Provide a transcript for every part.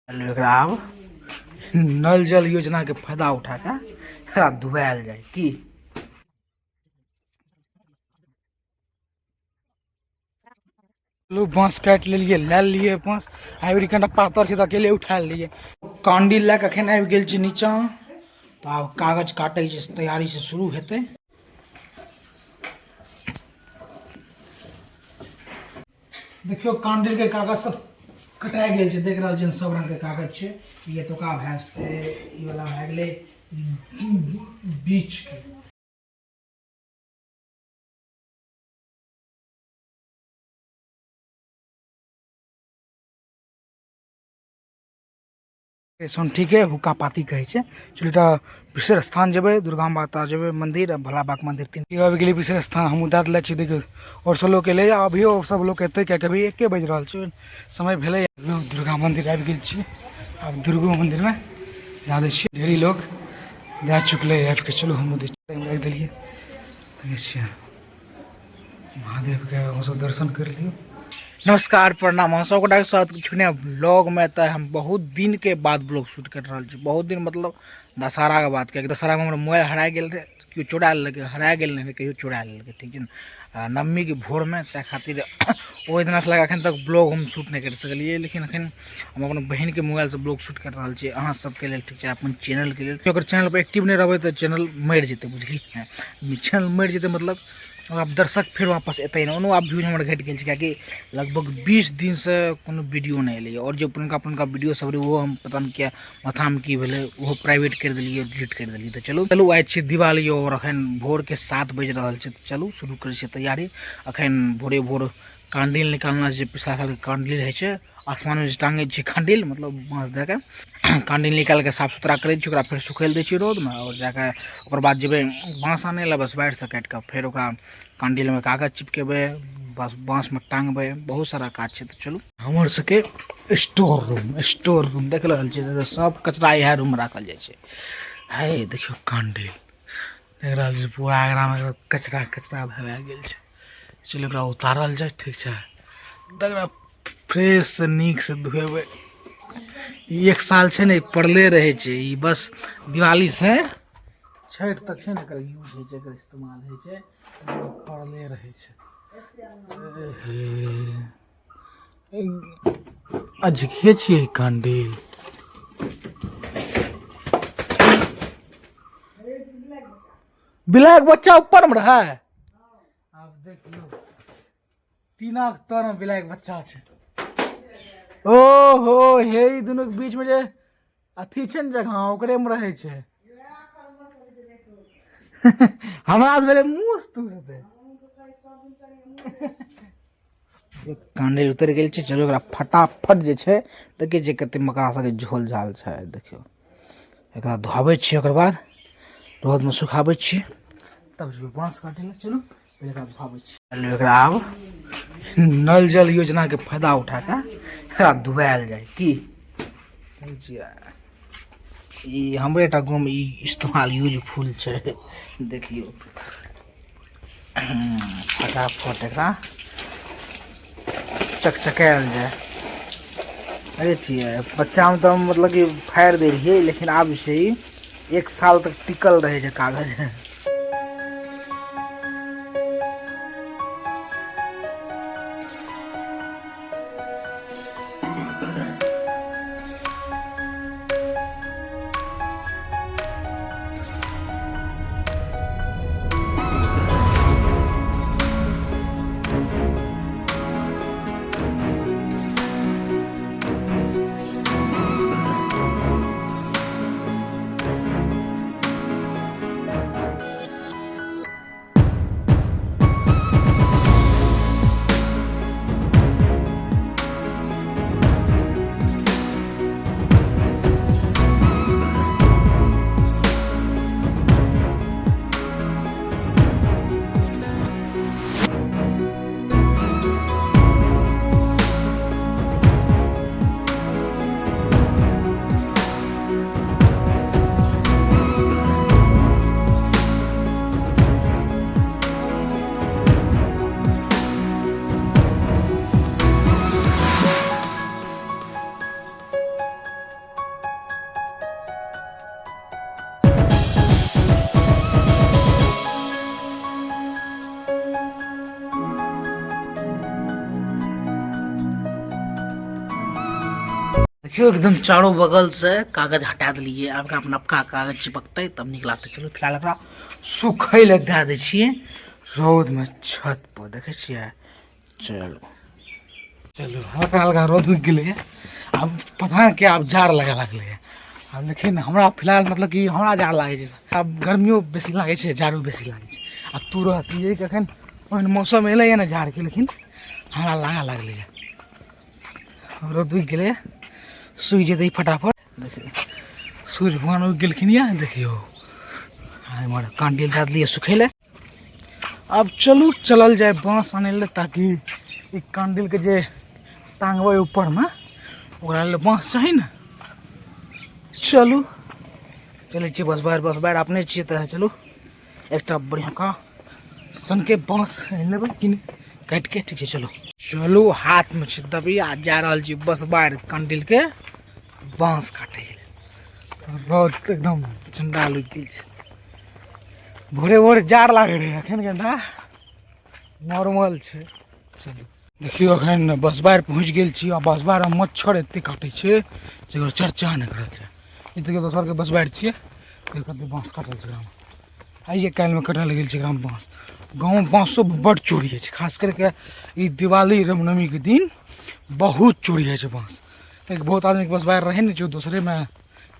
एकरा आब नल जल योजना के फायदा उठा के एकरा धुआल जाय की। लोग बांस काटि लेलियै, लए लेलियै बांस। आबि कनिटा पातर छै तऽ अकेले उठा लेलियै। कांडिल लए कऽ एखन आबि गेल छी नीचाँ, तऽ आब कागज काटै के तैयारी से शुरू हेतै। देखियौ कांडिल के कागज सब कटा गेल छै, देख रहल छियै सब रंग के कागज छै। ई एतुका भए जेतै, ई वाला भए गेलै बीच के। सोनठीके हुक्का पाती कहै छै। चलू तऽ विशेष स्थान जेबै, दुर्गा माता जेबै मंदिर, आ भोला बाबाके मंदिर तीन आबि गेलियै विशेष स्थान। हमहूँ दए देले छी, देखियौ आओर सब लोक एलै, अभियो सब लोक एतै, किएकि अभी 1 बाजि रहल छै, समय भेलै। लोक दुर्गा मंदिर आबि गेल छी, आब दुर्गो मंदिरमे जा दै छियै। ढेरी लोक दए चुकलै आबिके, चलू हमहूँ दै राखि देलियै। देखै छियै महादेवके अहूँ सब दर्शन करि लियौ। नमस्कार, प्रणाम, अहाँ सब गोटाके स्वागत किछु नया ब्लॉगमे। तऽ हम बहुत दिनके बाद ब्लॉग शूट करि रहल छी, बहुत दिन मतलब दशहराके बाद, कियाकि दशहरामे हमर मोबाइल हरा गेल रहै, केओ चोरा लेलकै, हरा गेल नहि रहै, कहियो चोरा लेलकै, ठीक छै ने, नवमीके भोरमे। ताहि खातिर ओहि दिनासँ लए कऽ एखन तक ब्लॉग हम शूट नहि करि सकलियै, लेकिन एखन हम अपन बहिनके मोबाइलसँ ब्लॉग शूट करि रहल छी अहाँ सबके लेल, ठीक छै, अपन चैनलके लेल। अगर चैनलपर एक्टिव नहि रहबै तऽ चैनल मरि जेतै, बुझलियै? चैनल मरि जेतै मतलब आब दर्शक फेर वापस एतै नहि। ओनो आब व्यूज हमर घटि गेल छै, किएकि लगभग 20 दिनसँ कोनो वीडियो नहि एलैए। आओर जे पुरनका पुरनका वीडियो सब रहै ओहो हम पता नहि किया माथामे की भेलै, ओहो प्राइवेट करि देलियै, डिलीट करि देलियै। तऽ चलू चलू, आइ छियै दिवाली आओर एखन भोरके 7 बाजि रहल छै, तऽ चलू शुरू करै छियै तैयारी। एखन भोरे भोर कांडिल निकालना छै, पिछला सालके कांडिल होइ छै आसमानमे जे टाँगै छियै कांडिल, मतलब बाँस दए कऽ कांडिल निकालि कऽ साफ सुथरा करै छियै, ओकरा फेर सुखै लए दै छियै रौदमे, आओर जा कऽ ओकर बाद जेबै बाँस आनै लए बँसबाड़िसँ काटि कऽ, फेर ओकरा कांडिलमे कागज चिपकेबै, बस बाँसमे टाँगबै, बहुत सारा काज छै। तऽ चलू, हमर सबके स्टोर रूम, स्टोर रूम देख रहल छियै, सब कचरा इएह रूममे राखल जाइ छै। हे देखियौ कांडिल देख रहल छियै, पूरा एकरामे कचरा कचरा भए गेल छै। चलू एकरा उतारल जाय, ठीक छै, एकरा फ्रेशसँ नीकसँ धोएबै। ई 1 साल छै ने पड़ले रहै छै, ई बस दिवालीसँ छठि तक छै ने एकर यूज होइ छै, एकर इस्तेमाल होइ छै, पड़ले रहै छै। अजके छियै कांडिल। बिलाक बच्चा ऊपर में रहे, आब देखियौ टीना के तर में बिलाक बच्चा छै। ओहो हे, ई दुनू के बीच में जे अथी छै ने जगह, ओकरे में रहै छै। हमरा तऽ भेलै मूस तूस हेतै। कांडिल उतरि गेल छै, चलू एकरा फटाफट जे छै देखियौ जे कते मकड़ा सबके झोल झाल छै, देखियौ एकरा धोआबै छियै, ओकर बाद रौदमे सुखाबै छियै, तब जेबै बाँस काटै लए। चलू पहिले एकरा धोआबै छियै। चलू एकरा आब नल जल योजनाके फायदा उठा कऽ एकरा धुआयल जाय की। देखै छियै ई हमरे टा गाँवमे ई इस्तेमाल यूजफुल छै। देखियौ फटाफट एकरा चकचकायल जाय। अरे छियै बच्चामे तऽ मतलब कि फाड़ि दै रहियै, लेकिन आब जे छै ई 1 साल तक टिकल रहै छै कागज। देखियौ एकदम चारो बगल से कागज हटा देलियै। आब एकरा नवका कागज चिपकतै तब नीक लागतै। चलू फिलहाल एकरा सुखै लए दए दै छियै रौदमे छत पर, देखै छियै। चलू चलू, हल्का हल्का रौद उगि गेलैए। आब पता नहि किया आब जाड़ लगे लगलैए आब। लेकिन हमरा फिलहाल मतलब कि हमरा जाड़ लागै छै। आब गर्मियो बेसी लागै छै, जाड़ो बेसी लागै छै। आ तुरत ई एखन ओहन मौसम एलैए ने जाड़के, लेकिन हमरा लागऽ लगलैए। रौद उगि गेलैए, सुखि जेतै फटाफट। देखियौ सूर्य भगवान उगि गेलखिन यऽ। देखियौ एम्हर कांडिल दए देलियै सुखै लए। आब चलू चलल जाय बाँस आनै लए, ताकि ई कांडिलके जे टांगबै ऊपरमे ओकरा लेल बाँस चाही ने। चलू चलै छियै बसबारि, बसबारि अपने छियै तऽ चलू एकटा बढ़िआँका सनके बाँस आनि लेबै किन काटिके। ठीक छै, चलू चलू। हाथमे छै दबिया, जा रहल छी बसबारि कंडिलके बाँस काटै लए। रौद एकदम चंडाल उगि गेल छै। भोरे भोरे जाड़ लागै रहै, एखन कनिटा नॉर्मल छै। चलू देखियौ एखन बसबारि पहुँच गेल छी आ बसबारिमे मच्छर एते काटै छै जेकर चर्चा नहि करल जाय। ई देखियौ दोसरके बसबारि छियै, देखियौ कते बाँस काटल छै एकरामे। आइए काल्हिमे कटल गेल छै एकरामे बाँस। गाँवमे बाँसो बड्ड चोरी होइ छै, खास करिके ई दिवाली रामनवमीके दिन बहुत चोरी होइ छै बाँस। कियाकि बहुत आदमीके बसबारि रहै नहि छै, ओ दोसरेमे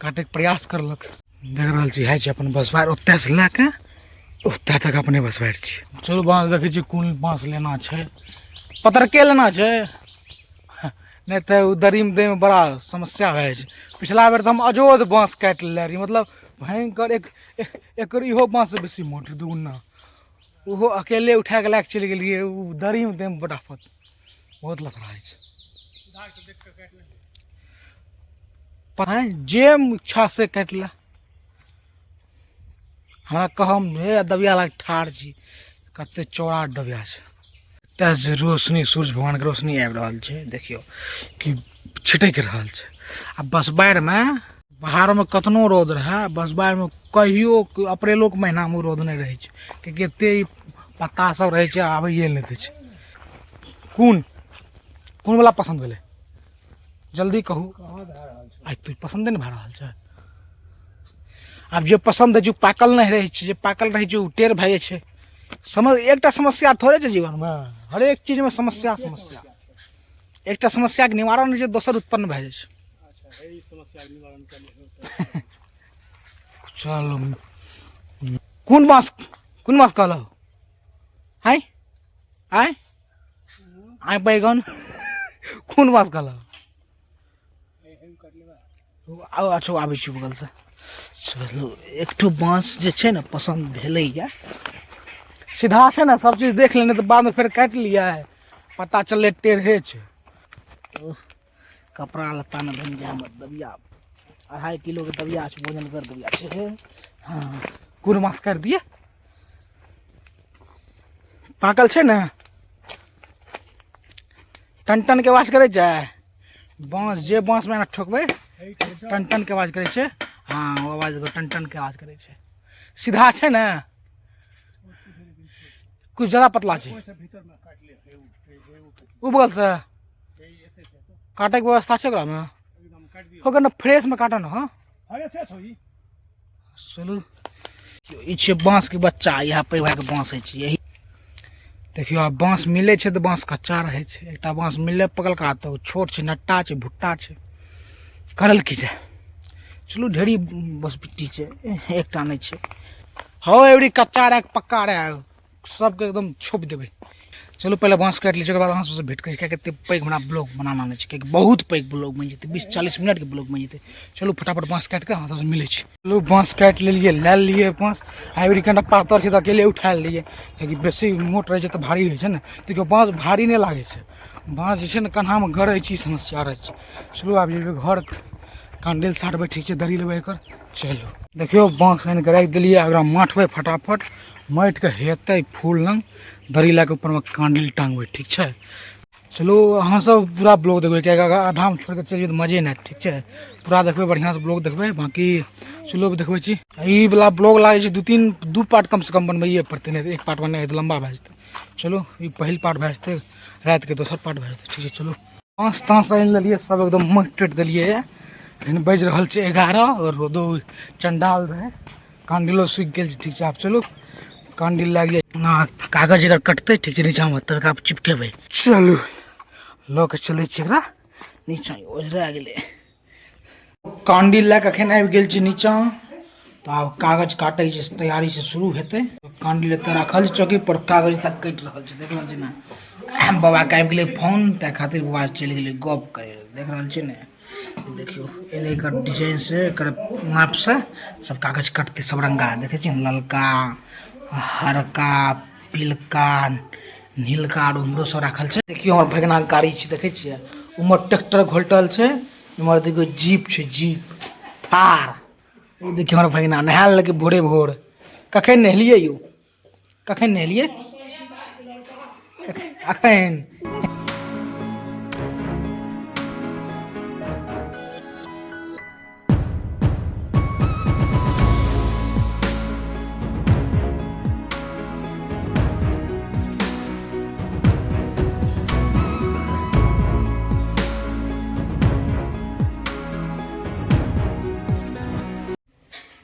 काटैके प्रयास करलक। देख रहल छी है छै अपन बसबारि, ओतयसँ लए कऽ ओतऽ तक अपने बसबारि छियै। चलू बाँस देखै छियै कोन बाँस लेना छै। पतरके लेना छै, नहि तऽ ओ दरीमे दैमे बड़ा समस्या भए जाइ छै। पिछला बेर तऽ हम अजोध बाँस काटि लेने रही, मतलब भयङ्कर एक एकर इहो बाँससँ बेसी मोट दुगुना, ओहो अकेले उठा कऽ लए कऽ चलि गेलियै। ओ दरीमे दैमे बड़ आफत, बहुत लफड़ा होइ छै। जे इच्छा से काटि ले, हमरा कहम हे दबिया लग ठाढ़ छी, कते चौड़ा दबिया छै। एतऽ से रोशनी सूर्य भगवानके रोशनी आबि रहल छै, देखियौ कि छिटकि रहल छै। आ बसबारिमे बाहरमे कतनो रौद रहए, बसबारिमे कहियो अप्रैलोके महीनामे रौद नहि रहै छै, किएकि एते पत्ता सब रहै छै, आबैए नहि दै छै। कोन कोन वला पसन्द भेलै जल्दी कहू। आइ तू पसन्दे नहि भए रहल छै। आब जे पसन्द होइ छै ओ पाकल नहि रहै छै, जे पाकल रहै छै ओ टेढ़ भए जाइ छै। समझ एकटा समस्या थोड़े छै जीवनमे, हरेक चीजमे समस्या समस्या। एकटा समस्याके निवारण होइ छै, दोसर उत्पन्न भए जाइ छै। चलू कोन बाँस, कोन बाँस कहलहुँ? आँय आँय आँय बैगन कोन बाँस कहलहुँ? आउ, अच्छा आबै छी बगलसँ। चलू एकठो बाँस जे छै ने पसन्द भेलैए, सीधा छै ने, सब चीज देख लेने तऽ बादमे फेर काटि लियै, पता चललै टेढ़े छै। कपड़ा लत्ता ने बनि जाय हमर दबिया, 2.5 किलोके दबिया छै, वजन कर दबिया छै। हँ कोन मास काटि दियै? पाकल छै ने, टन टन के आवाज करै छै बाँस। जे बाँसमे अहाँ ठोकबै टन टन के आवाज करै छै। हँ ओ आवाज देखो, टन टन के आवाज करै छै। सीधा छै ने, कुछ ज्यादा पतला छै। ओ बगलसँ काटैके व्यवस्था छै ओकरामे? ओकर ने फ्रेशमे काटऽ ने। हँ चलू ई छियै बाँसके बच्चा, इएह पैघ भए कऽ बाँस होइ छै। यही देखियौ आब बाँस मिलै छै तऽ बाँस कच्चा रहै छै। एकटा बाँस मिललै पकलका तऽ ओ छोट छै, नट्टा छै, भुट्टा छै, करल की जाय। चलू ढेरी बसबिट्टी छै, एकटा नहि छै। हौ एवरी कच्चा रहै पक्का रहै सबके एकदम छोपि देबै। चलू पहिले बाँस काटि लै छी, ओकर बाद अहाँ सबसँ भेँट करै छी। किएकि एतेक पैघ हमरा ब्लॉग बनाना नहि छै, किएकि बहुत पैघ ब्लॉग बनि जेतै, 20-40 मिनटके ब्लॉग बनि जेतै। चलू फटाफट बाँस काटि कऽ अहाँ सबसँ मिलै छी। चलू बाँस काटि लेलियै, लए लेलियै बाँस। आबि कनिटा पातर छै तऽ अकेले उठा लेलियै, किएकि बेसी मोट रहै छै तऽ भारी रहै छै ने। देखियौ बाँस भारी नहि लागै छै, बाँस जे छै ने कन्हामे गड़ै छै, ई समस्या रहै छै। चलू आब जेबै घर, कांडिल साटबै, ठीक छै, दरी लेबै एकर। चलू देखियौ बाँस आनि कऽ राखि देलियै, ओकरा माठबै फटाफट, माटिके हेतै फूल लग दरी लए कऽ ऊपरमे कांडिल टांगबै, ठीक छै। चलू अहाँ सब पूरा ब्लॉग देखबै, किएकि अगर आधामे छोड़ि कऽ चलि जेबै तऽ मजे नहि आयत, ठीक छै। पूरा देखबै, बढ़िआँसँ ब्लॉग देखबै। बाँकी चलू अब देखबै छी ई वला ब्लॉग लागै छै 2-3 पार्ट कमसँ कम बनबैए पड़तै, नहि तऽ एक पार्टमे नहि हेतै, लम्बा भए जेतै। चलू ई पहिल पार्ट भए जेतै, रातिके दोसर पार्ट भए जेतै, ठीक छै। चलू बाँस ताँस आनि लेलियै सब एकदम माटि टोटि देलियै एखन बाजि रहल छै 11 आओर रौदो चंडाल रहै, कांडिलो सुखि गेल छै। ठीक छै, आब चलू कांडिल लागि जाइ ना, कागज अगर कटतै ठीक छै नीचाँमे तब एकरा चिपकेबै। चलू लऽ कऽ चलै छी एकरा नीचाँ, ओझरा गेलै। कांडिल लए कऽ एखन आबि गेल छी नीचाँ, तऽ आब कागज काटै छै तैयारी से शुरू हेतै। कांडिल एतऽ राखल छै चौकी पर, कागज तक कटि रहल छै, देख रहल छी ने। बाबाके आबि गेलै फोन, ताहि खातिर बाबा चलि गेलै गप करै लए, देख रहल छी ने। देखियौ एने एकर डिजाइन से एकर नाप से सब कागज कटतै, सब रंगा देखै छियै ने, ललका हरका पिलका नीलका आर उम्हरो सब राखल छै। देखियौ हमर भगना के गाड़ी छै, देखै छियै उम्हर ट्रैक्टर घोलटल छै, इम्हर देखियौ जीप छै, जीप थार। ओ देखियौ हमर भगना नहा लेलकै भोरे भोर। कखन नहेलियै यौ? कखन नहेलियै? अखन।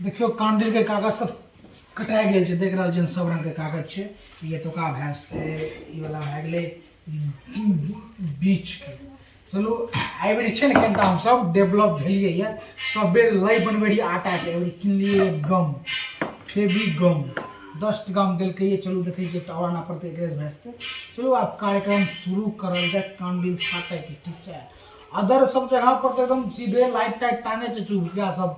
देखियौ कांडिल के कागज सब कटा गेल छै, देख रहल छियै सब रंग के कागज छै। ई एतुका भए जेतै, ई वाला भए गेलै बीच के। चलू एहि बेर छै ने कनिटा हमसब डेवलप भेलियै यऽ। सब बेर लय बनबै रहियै आटाके, एहि बेर किनलियै गम, फेवी गम 10 टकामे देलकै। चलू देखै छियै एकटा आओर आनऽ पड़तै, एकरे भए जेतै। चलू आब कार्यक्रम शुरू करल जाय कांडिल साटैके, ठीक छै। अदर सब जगह पर तऽ एकदम सीधे लाइट टाइट टाँगै छै, चुभकिया सब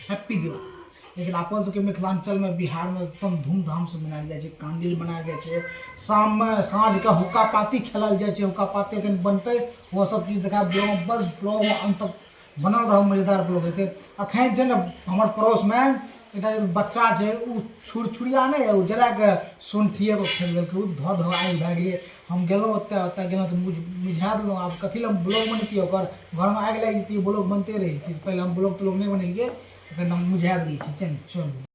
हैप्पी दिवाली। लेकिन अपन सबके मिथिलाञ्चलमे बिहारमे एकदम धूमधामसँ मनायल जाइ छै, कांडिल मनायल जाइ छै। शाममे साँझके हुक्का पाती खेलल जाइ छै, हुक्का पाती एखन बनतै, ओ सब चीज देखायब ब्लॉग, बस ब्लॉग अन्त तक बनल रहू, मजेदार ब्लॉग हेतै। एखन छै ने हमर पड़ोसमे एकटा जे बच्चा छै, ओ छुरछुरिया नहि, ओ जराके सोनठिए पर फेंक देलकै, ओ धऽ धऽ आगि भए गेलै। हम गेलहुँ ओतऽ, ओतऽ गेलहुँ तऽ बुझा देलहुँ। आब कथी लए हम ब्लॉग बनैतियै, ओकर घरमे आगि लागि जैतियै, ब्लॉग बनते रहि जैतियै। पहिले हम ब्लॉग तलोग नहि बनेलियै, एखन हम बुझा देलियै। ठीक छै ने, चलू।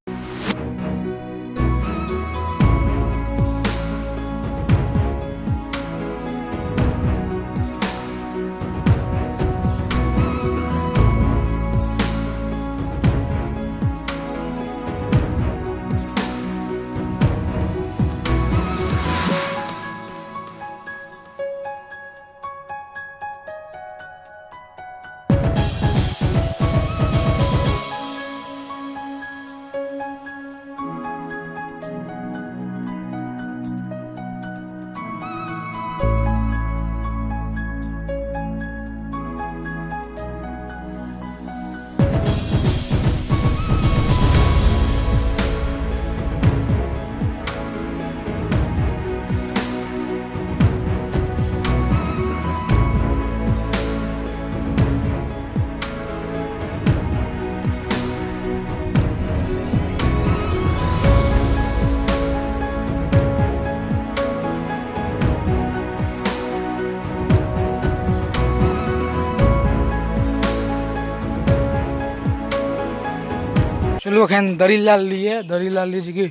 चलू एखन दरी लए लेलियै, दरी लए लेलियै जे कि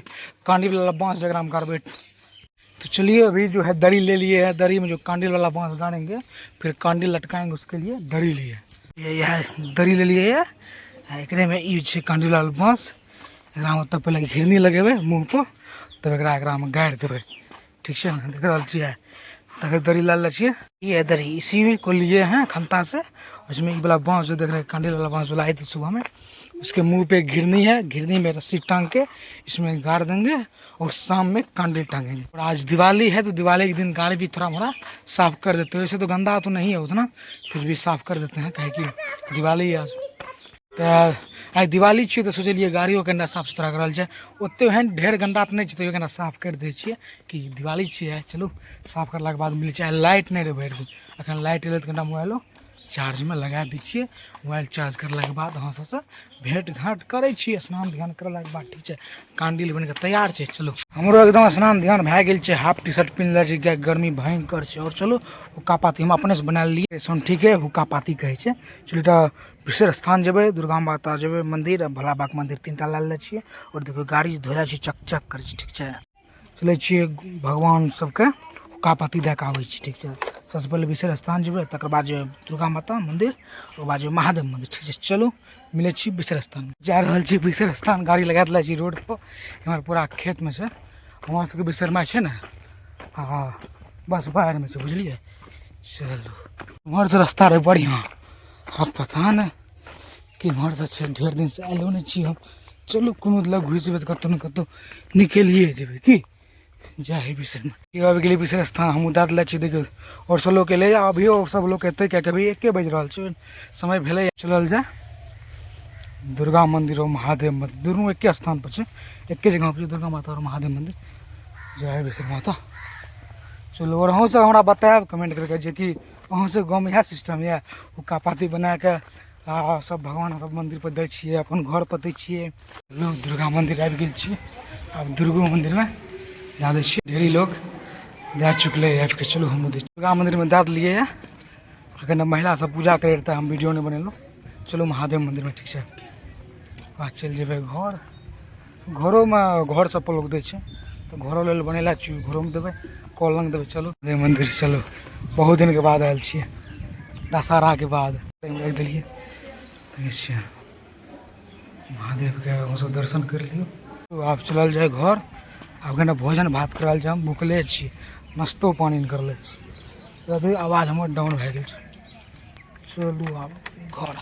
कांडिल वाला बाँस जकरामे गाड़बै। तो चलिए अभी जो है दरी ले लिए है, दरी में जो कांडिल वाला बांस गाड़ेंगे, फिर कांडिल लटकाएंगे, उसके लिए दरी लिए। ये यह दरी ले लिए है, एकरे में ई छै कांडिल वाला बांस। एकरामे तब पहिले घिरनी लगेबै मुँह पर, तब एकरा एकरामे गाड़ि देबै, ठीक छै ने। देख रहल छियै तकर दरी लए ले छियै। ये दरी इसी को लिए हैं खंता से, उसमें ये वाला बांस जो देख रहे हैं कांडिल वाला बांस वाला आए थे सुबह में, उसके मुंह पे घिरनी है, घिरनी में रस्सी टांग के इसमें गाड़ देंगे और शाम में कांडिल टांगेंगे। और आज दिवाली है तो दिवाली के दिन गाड़ी भी थोड़ा मोड़ा साफ कर देते हैं, वैसे तो गंदा तो नहीं है उतना, फिर भी साफ कर देते हैं, काहे कि दिवाली है आज। तऽ आइ दिवाली छियै तऽ सोचलियै गाड़ियो कनिटा साफ सुथरा करल छै, ओते ओहन ढेर गन्दा तऽ नहि छै, तैयो कनिटा साफ करि दै छियै कि दिवाली छियै। चलू साफ करलाके बाद मिलै छै। आइ लाइट नहि रहै भरि दिन, एखन लाइट एलै तऽ कनिटा मोबाइलो चार्जमे लगा दै छियै। मोबाइल चार्ज करलाके बाद अहाँ सबसँ भेँट घाँट करै छी स्नान ध्यान करलाके बाद, ठीक छै। कांडिल बनिके तैयार छै। चलू हमरो एकदम स्नान ध्यान भए गेल छै, हाफ टी शर्ट पिन्हले छी, किएकि गर्मी भयंकर छै। आओर चलू हुक्का पाती हम अपनेसँ बना लेलियै, सोनठीके हुक्का पाती कहै छै। चलू तऽ विशेष स्थान जेबै, दुर्गा माता जेबै मन्दिर आ भोला बाबाके मन्दिर, 3टा लए लेने छियै। आओर देखियौ गाड़ी धोला छै, चक चक करै छै, ठीक छै। चलै छियै भगवान सबके हुक्का पाती दए कऽ आबै छी, ठीक छै। सबसँ पहिले बिशेर स्थान जेबै, तकर बाद जेबै दुर्गा माता मन्दिर, ओकर बाद जेबै महादेव मन्दिर। ठीक छै, चलू मिलै छी बिशेर स्थान। जा रहल छी बिशेर स्थान, गाड़ी लगा देले छी रोड पर। इम्हर पूरा खेतमे छै, हमरा सबके बिशेर माय छै ने, हँ बस बाहरमे छै, बुझलियै। चलू उम्हरसँ रास्ता रहै बढ़िआँ, आब पता नहि केम्हरसँ छै, ढेर दिनसँ आयलो नहि छी हम। चलू कोनो लग घुसि जेबै तऽ कतहु ने कतहु निकलिए जेबै की। जय हे बिशेर माय। आबि गेलियै बिशेर स्थान, हमहूँ दए देले छी। देखियौ आओर सब लोक एलै, अभियो सब लोक एतै, किएकि अभी एके बाजि रहल छै, समय भेलै। चलल जाय दुर्गा मन्दिर आओर महादेव मन्दिर, दुनू एके स्थान पर छै, एके जगह पर छै दुर्गा माता आओर महादेव मन्दिर। जय हे बिशेर माता। चलू आओर अहूँ सब हमरा बतायब कमेंट करके जे कि अहूँ सब गाँवमे इएह सिस्टम यऽ, हुक्का पाती बनाके आ सब भगवान सब मन्दिर पर दै छियै, अपन घर पर दै छियै। लोग दुर्गा मन्दिर आबि गेल छियै, आब दुर्गो मन्दिरमे दए दै छियै। ढेरी लोग दए चुकलै आबिके, चलू हमहूँ दै छी। दुर्गा मन्दिरमे दए देलियै यऽ, अखन महिला सब पूजा करै रहै तऽ हम वीडियो नहि बनेलहुँ। चलू महादेव मन्दिरमे, ठीक छै, आ चलि जेबै घर। घरोमे घर सब पर लोक दै छै तऽ घरो लेल बनेला छियै, घरोमे देबै, कल लग देबै। चलू मन्दिर चलू, बहुत दिनके बाद आयल छियै दशहराके बाद। राखि देलियै, देखै छियै महादेवके, हमसब दर्शन करि लियौ। आब चलल जाय घर, आब कने भोजन भात करल जाय, हम भुखले छी, नाश्तो पानि नहि करले छी। अभी आवाज हमर डाउन भए गेल छै। चलू आब घर।